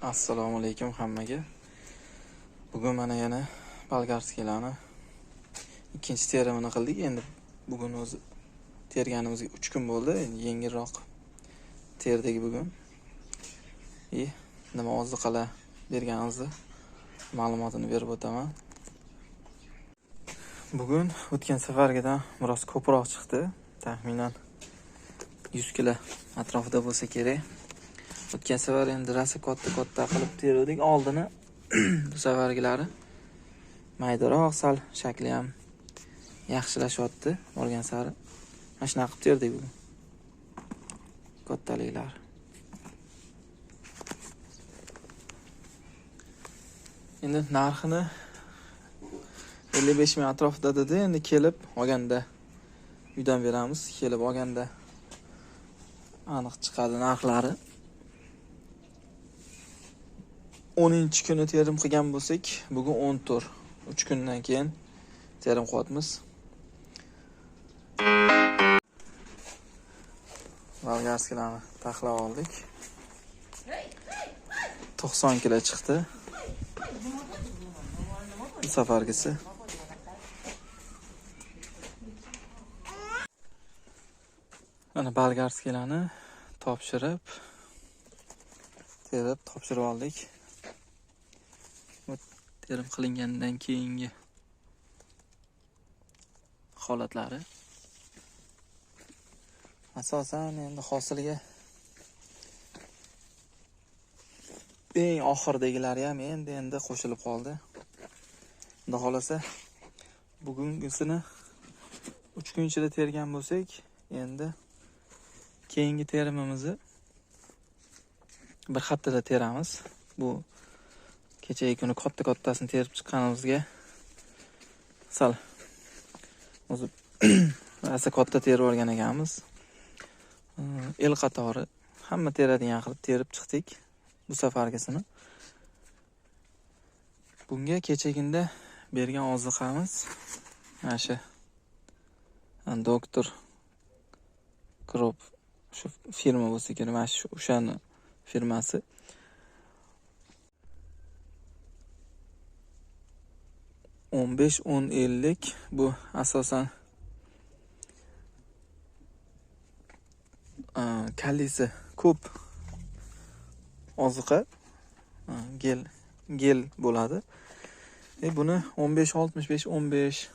Assalomu alaykum hammaga. Bugun mana yana bolgarskiylarni ikkinchi terimini qildik. Endi bugun o'zi terganimizga 3 kun bo'ldi. Endi yengilroq terdik bugun. Nima oziqalar berganimizni ma'lumotini berib o'taman. Bugun o'tgan safargidan biroz ko'proq chiqdi. Taxminan 100 kilo atrofida bo'lsa kerak. O'tgan safar endi rosa katta-katta qilib terdik oldini. Bu safargilari maydaroq, sal shakli ham yaxshilashyapti borgan sari. Mana shunaqa qilib terdik bugun. Kattaliklar. Endi narxini 55 ming atrofida dedi. Endi kelib olganda uydan beramiz. Kelib olganda aniq chiqadi narxlari. 10-kuni terim qilgan bo'lsak, bugun 14. 3 kundan keyin terim qilyapmiz. Bolgarskilarni taxlab oldik. 90 kilo chiqdi. Bu safargisi. Mana bolgarskilarni topshirib, terib topshirib oldik. Terim qilingandan keyingi holatlari. Asosan endi hosilga eng oxiridagilari ham endi qo'shilib qoldi. Xudo xolasa bugungisini 3 kun ichida tergan bo'lsak, endi keyingi terimimizni bir haftada teramiz. Bu kechagi kuni katta-kattasini terib chiqqanimizga sal o'zi rosa katta terib olgan ekanmiz. El qatori hamma teradigan qilib terib chiqdik bu safargisini. Bunga kechaginda bergan oziqamiz mana shu Doktor Crop shu firma bo'lsa kerak, mana shu o'shani firmasi. 15-10-50 bu asosan kalisi ko'p oziqa, gel bo'ladi. Buni 15-65-15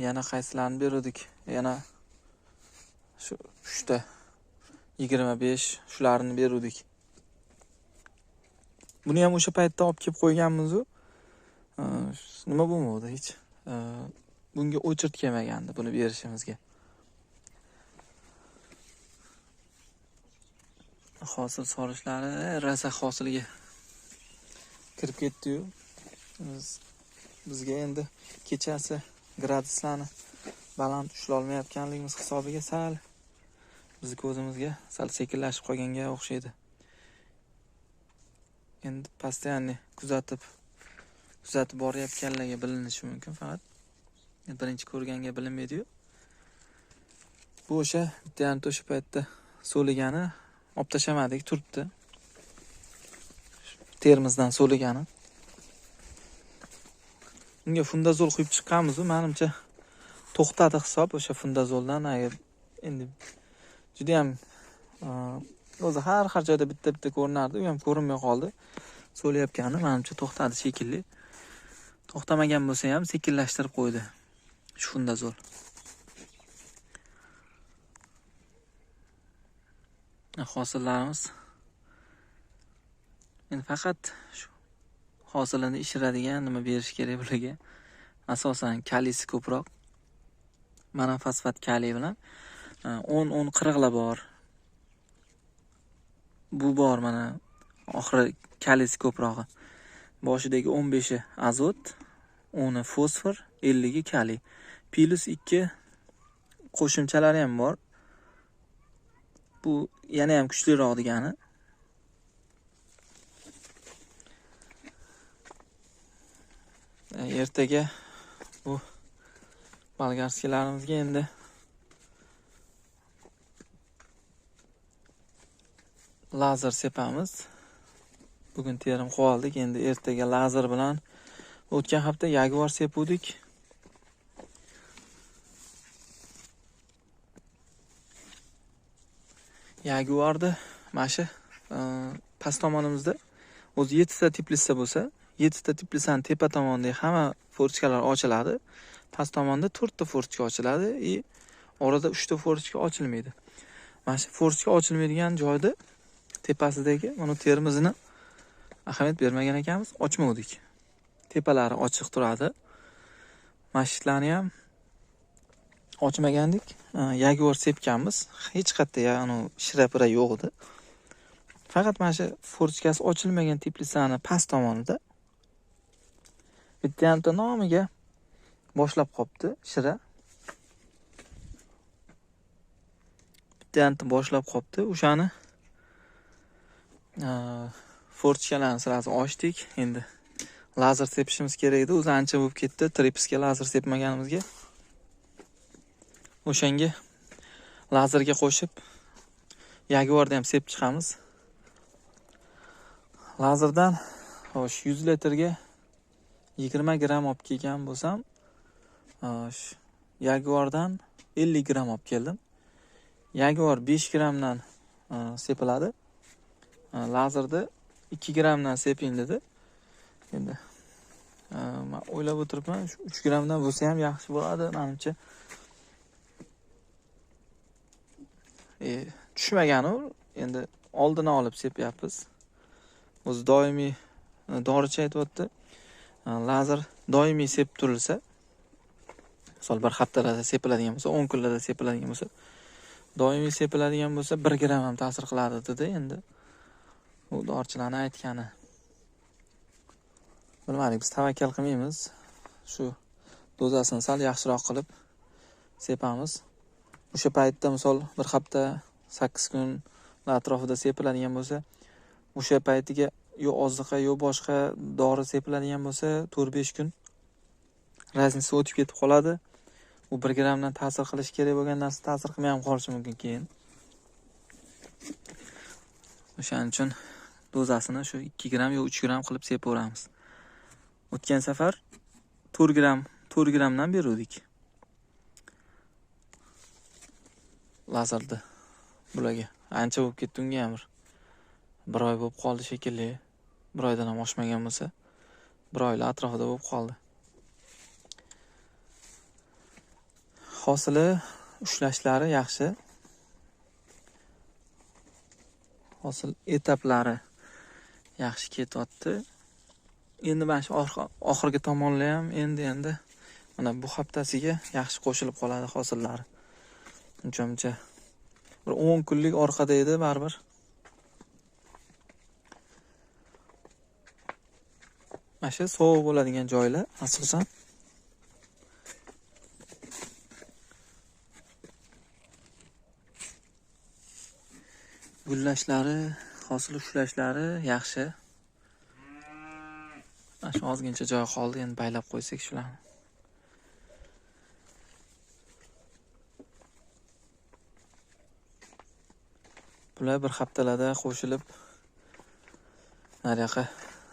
yana qaysilarini berdik? Yana shu 3 ta 25 shularni berdik. Buni ham o'sha paytda olib kelib qo'yganmiz-u. Nima bo'lmadi hech. Bunga o'chirt kelmagandi buni berishimizga. Hosil solishlari rosa hosilga kirib ketdi-yu. Bizga endi kechasi graduslarni baland ushlay olmayotganligimiz hisobiga sal bizni ko'zimizga sal sekinlashib qolganga o'xshaydi. Endi постоянно kuzatib borayotganlarga bilinishi mumkin, faqat birinchi ko'rganga bilinmaydi-yu. Bu o'sha bitta yarimta o'sha paytda so'ligani olib tashlamadik, turibdi. Terimizdan so'ligani. Unga fundazol quyib chiqqanmiz-u, menimcha to'xtadi hisob o'sha fundazoldan. Agar endi juda ham o'zi har joyda bitta-bitta ko'rinardi, u ham ko'rinmay qoldi. So'layotgani menimcha to'xtadi shekilli. To'xtamagan bo'lsa ham sekinlashtirib qo'ydi shu fundazol. Hosillarimiz endi faqat shu hosilini ishiradigan nima berish kerak bularga. Asosan kalisi ko'proq. Mana fosfat kaliy bilan 10-10-40 lar bor. Bu bor mana oxiri kalisi ko'prog'i. Boshidagi 15i azot, 10i fosfor, 50i kaliy. Plus 2 qo'shimchalari ham bor. Bu yana ham kuchliroq degani. Ertaga bu bolgarskilarimizga endi Lazer sepamiz. Bugun terim qilib oldik, endi ertaga lazer bilan. O'tgan hafta Jaguar sepuvdik. Jaguarni mana shu past tomonimizda o'zi 7 ta teplitsa bo'lsa, 7 ta teplitsani tepa tomonidagi hamma fortchkalar ochiladi. Past tomonda 4 ta fortchka ochiladi и orada 3 ta fortchka ochilmaydi. Mana shu fortchka ochilmaydigan joyda tepasidagi mana termizini ahamiyat bermagan ekanmiz, ochmovdik. Tepalari ochiq turadi. Masjidlarni ham ochmagandik. Jaguar sepganmiz. Hech qayerda ya'ni shira-pira yo'q edi. Faqat mana shu fortchkasi ochilmagan teplitsani past tomonida bitta hamta nomiga boshlab qopti shira. Bitta hamta boshlab qopti. O'shani fortchkalarni sirasi ochdik. Endi lazer sepishimiz kerak edi. O'zi ancha bo'lib ketdi tripsga lazer sepmaganimizga. O'shanga lazerga qo'shib Jaguarni ham sepib chiqamiz. Lazerdan xo'sh 100 litrga 20 gram olib kelgan bo'lsam, xo'sh Jaguardan 50 gram olib keldim. Jaguar 5 gramdan sepiladi. Lazerda 2 gramdan seping dedi. Endi men o'ylab o'tiribman, shu 3 gramdan bo'lsa ham yaxshi bo'ladi menimcha. Tushmagan u, endi oldini olib sepyapmiz. O'zi doimiy doricha aytyapti. Lazer doimiy sepib turilsa, misol bir haftalarda sepiladigan bo'lsa, 10 kunlarda sepiladigan bo'lsa, doimiy sepiladigan bo'lsa 1 gram ham ta'sir qiladi dedi. Endi u dorichilarning aytgani. Bilmadik, biz tavakkal qilmaymiz. Shu dozasini sal yaxshiroq qilib sepamiz. O'sha paytda misol bir hafta 8 kun atrofida sepiladigan bo'lsa, o'sha paytiga yo oziqa yo boshqa dori sepiladigan bo'lsa, 4-5 kun raznisi o'tib ketib qoladi. U 1 gramdan ta'sir qilish kerak bo'lgan narsa ta'sir qilmay ham qolishi mumkin keyin. O'shaning uchun dozasini shu 2 gram yo 3 gram qilib sepaveramiz. O'tgan safar 4 gram, 4 gramdan beruvdik. Lazerda bularga ancha bo'lib ketdi, unga ham bir oy bo'lib qoldi shekilli. Bir oydan ham oshmagan bo'lsa, bir oylar atrofida bo'lib qoldi. Hosili ushlashlari yaxshi. Hosil etaplari yaxshi ketyapti. Endi mana shu oxirgi tomonlar ham endi mana bu haftasiga yaxshi qo'shilib qoladi hosillari. Uncha-muncha bir 10 kunlik orqada edi baribir. Mana shu sovuq bo'ladigan joylar asosan. Gullashlari, hosil ushlashlari yaxshi. Mana shu ozgincha joy qoldi, endi baylab qo'ysak shularni. Bular bir haftalarda qo'shilib nariyoqqa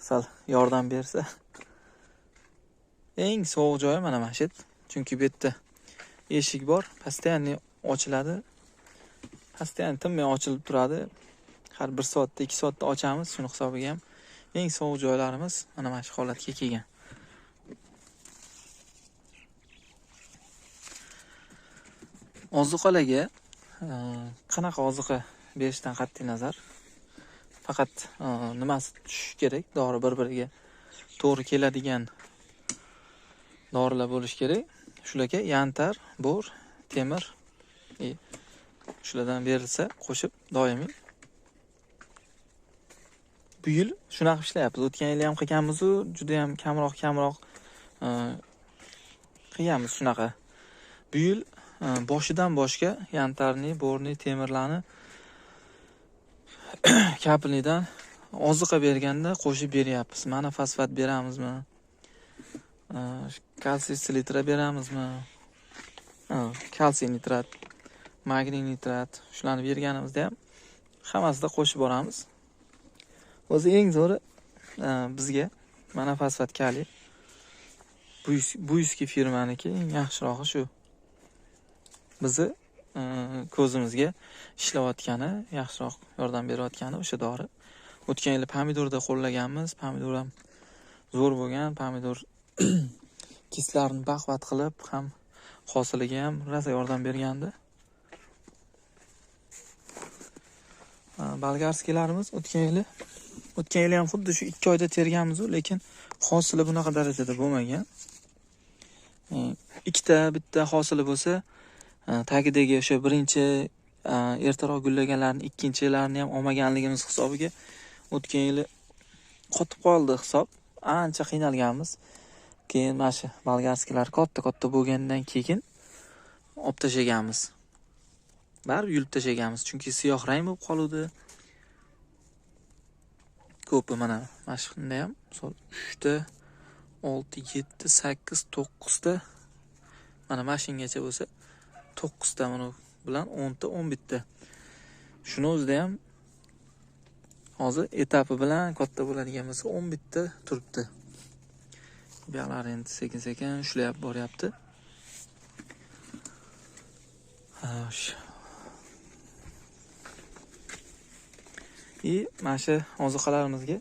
sal yordam bersa. Eng sovuq joyi mana shu. Chunki bu yerda eshik bor, постоянно ochiladi. Постоянно tinmay ochilib turadi. Har 1 soatda, 2 soatda ochamiz, shuni hisobiga ham eng sovuq joylarimiz mana shu holatga kelgan. Oziqalarga qanaqa oziqa berishdan qat'iy nazar, faqat nimasi tushishi kerak, dori bir-biriga to'g'ri keladigan dorilar bo'lishi kerak. Shularga yantar, bor, temir, shulardan berilsa qo'shib doimiy. Bu yil shunaqa ishlayapmiz. O'tgan yil ham qilganmiz-u, juda ham kamroq qilganmiz shunaqa. Bu yil boshidan boshga yantarni, borni, temirlarni kapilnidan oziqa berganda qo'shib beryapmiz. Mana fosfat beramizmi? Kalsiy selitra beramizmi? Kalsiy nitrat, magniy nitrat, shularni berganimizda ham Hammasida qo'shib boramiz. O'zi eng zo'ri bizga monofosfat kaliy. Buyski firmaniki eng yaxshirog'i shu. Bizni ko'zimizga ishlayotgani, yaxshiroq yordam berayotgani o'sha dori. O'tgan yili pomidorda qo'llaganmiz. Pomidor ham zo'r bo'lgan. Pomidor kistlarini baqvat qilib, ham hosiliga ham rosa yordam bergandi. Bolgarskiylarimiz o'tgan yili ham xuddi shu 2 oyda terganmiz, lekin hosili bunaqa darajada bo'lmagan. Ikkita bitta hosili bo'lsa, tagidagi o'sha birinchi ertaroq gullaganlarni ikkinchilarini ham olmaganligimiz hisobiga o'tgan yili qotib qoldi hisob. Ancha qiynalganmiz. Keyin mana shu bolgarskiylar katta-katta bo'lgandan keyin olib tashlaganmiz. Baribir yulib tashlaganmiz, chunki siyoh rang bo'lib qoluvdi. Ko'pi mana shunda ham misol 3 ta, 6, 7, 8, 9 ta, mana mashingacha bo'lsa 9 ta, mana bilan 10 ta, 11 ta. Shuni o'zida ham hozir etapi bilan katta bo'ladigan bo'lsa 11 ta turibdi. Bu yoqlar endi sekin-sekin ushlayap boryapti. Mana shu ozuqalarimizga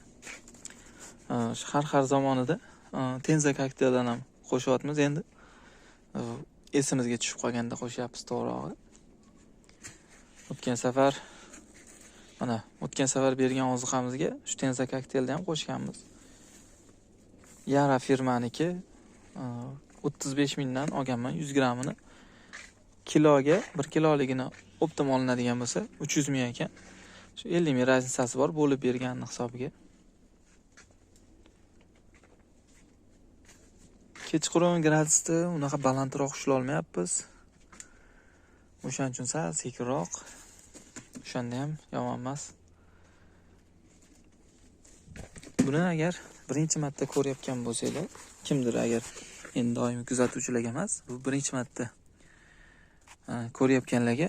har zamonida tenza kokteyldan ham qo'shyapmiz endi. Esimizga tushib qolganda qo'shyapmiz to'g'rog'i. O'tgan safar bergan ozuqamizga shu tenza kokteylni ham qo'shganmiz. Yara firmaniki 35 mingdan olganman 100 grammini. Kiloga 1 kiloligini optim olinadigan bo'lsa 300 ming ekan. Shu 50 ming raznisasi bor bo'lib berganini hisobiga. Kechqurun gradusni unaqa balandroq ushlay olmayapmiz. O'shaning uchun sal sekinroq. O'shanda ham yomon emas. Buni agar birinchi marta ko'rayotgan bo'lsanglar, kimdir agar endi doimiy kuzatuvchilarga emas, bu birinchi marta ko'rayotganlarga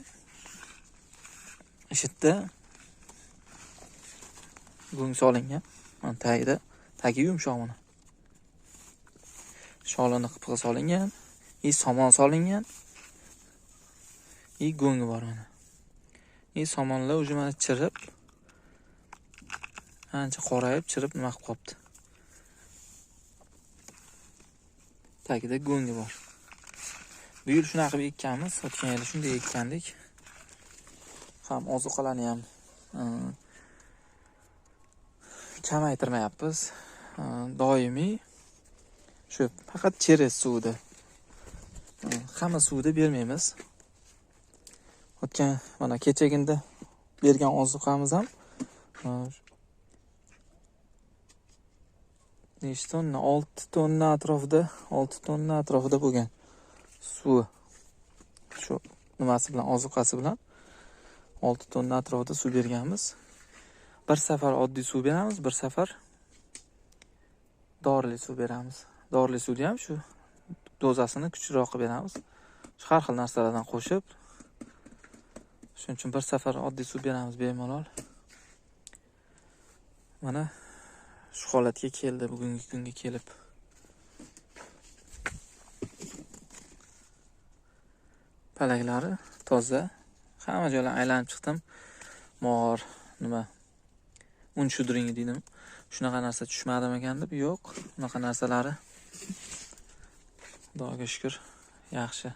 ishitda go'ng solingan. Mana tagida, tagi yumshoq mana. Sholini qipig'i solingan, somon solingan, go'ngi bor mana. Somonlar уже mana chirib, ancha qorayib, chirib nima qilib qopti. Tagida go'ngi bor. Bu yil shunaqa qilib ekkanmiz, o'tgan yili shunday ekkandik. Ham ozuqalarni ham kamaytirmayapmiz. Doimiy shu faqat cheres suvida. Hamma suvda bermaymiz. O'tgan mana kechaginda bergan ozuqamiz ham necha tonna? 6 tonna atrofida, 6 tonna atrofida bo'lgan suvi. Shu nimasi bilan, ozuqasi bilan 6 tonna atrofida suv berganmiz. Bir safar oddiy suv beramiz, bir safar dorili suv beramiz. Dorili suvni ham shu dozasini kuchliroq qilib beramiz. Shu har xil narsalardan qo'shib. Shuning uchun bir safar oddiy suv beramiz bemalol. Mana shu holatga keldi bugungi kunga kelib. Palaklari toza. Hamma joylarni aylanib chiqdim. Mor, nima? Un shudringi dedim. Shunaqa narsa tushmadim ekan deb, yo'q, unaqa narsalari Xudoga shukr, yaxshi.